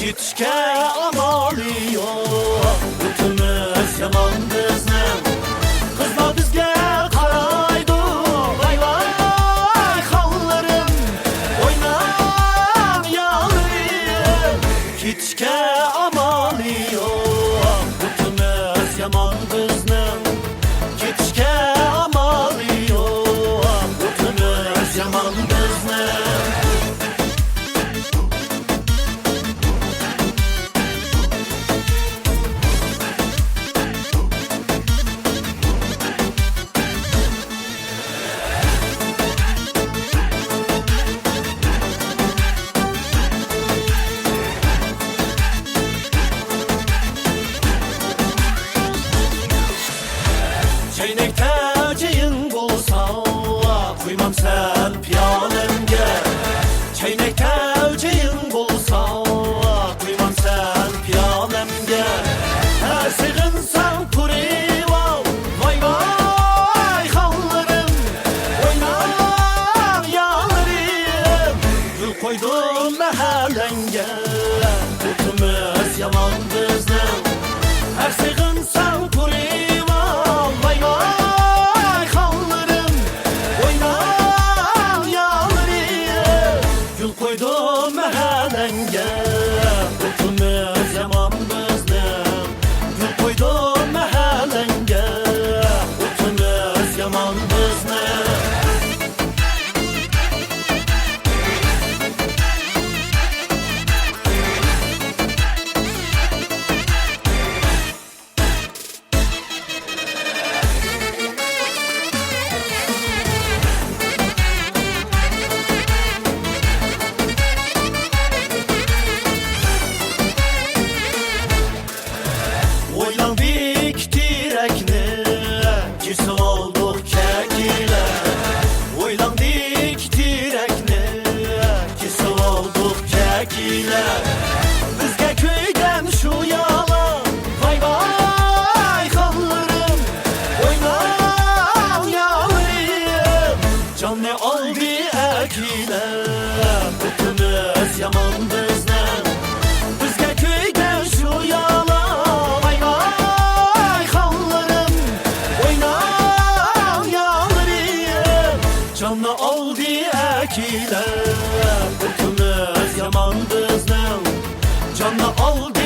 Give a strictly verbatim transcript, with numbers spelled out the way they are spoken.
كېتىشكە ئامالى يوق، ئۆتىمىز يامان بىزنىڭ. قىزلار بىزگە قارايدۇ، ۋاي ۋاي خانلىرىم، ئويناڭ يارلىرىم. كېتىشكە ئامالى يوق، ئۆتىمىز يامان بىزنىڭ. كېتىشكە ئامالى يوق، ئۆتىمىز يامان بىزنىڭ. چەينەكتە چېيىڭ بولسا، قۇيمامسەن پىيالەمگە. چەينەكتە چېيىڭ بولسا، قۇيمامسەن پىيالەمگە. ھە، سېغىنساڭ تۇرۇۋال، ۋاي ۋاي خانلىرىم، ئويناڭ يارلىرىم. گۈل قويدۇم مەھەللەڭگە، ئۆتىمىز يامان بىزنىڭ. ھە، سېغىنساڭ تۇرۇۋال، ۋاي ۋاي خانلىرىم، ئويناڭ يارلىرىم. گۈل قويدۇم مەھەللەڭگە، ئۆتىمىز يامان بىزنىڭ. گۈل قويدۇم مەھەللەڭگە، ئۆتىمىز يامان بىزنىڭ. ئويلاڭدى ئىككى تېرەكنى، كېسىۋالدۇق كەكىلەر. ئويلاڭدى ئىككى تېرەكنى، كېسىۋالدۇق كەكىلەر. بىزگە كۆيگەن شۇ يالا، ۋاي ۋاي خانلىرىم، ئويناڭ يارلىرىم. جاننى ئالدى ئەكىلەر، ئۆتىمىز يامان بىزنىڭ. بىزگە كۆيگەن شۇ يالا، ۋاي ۋاي خانلىرىم، ئويناڭ يارلىرىم. جاننى ئالدى ئەكىلەر، ئۆتىمىز يامان بىزنىڭ. جاننى ئالدى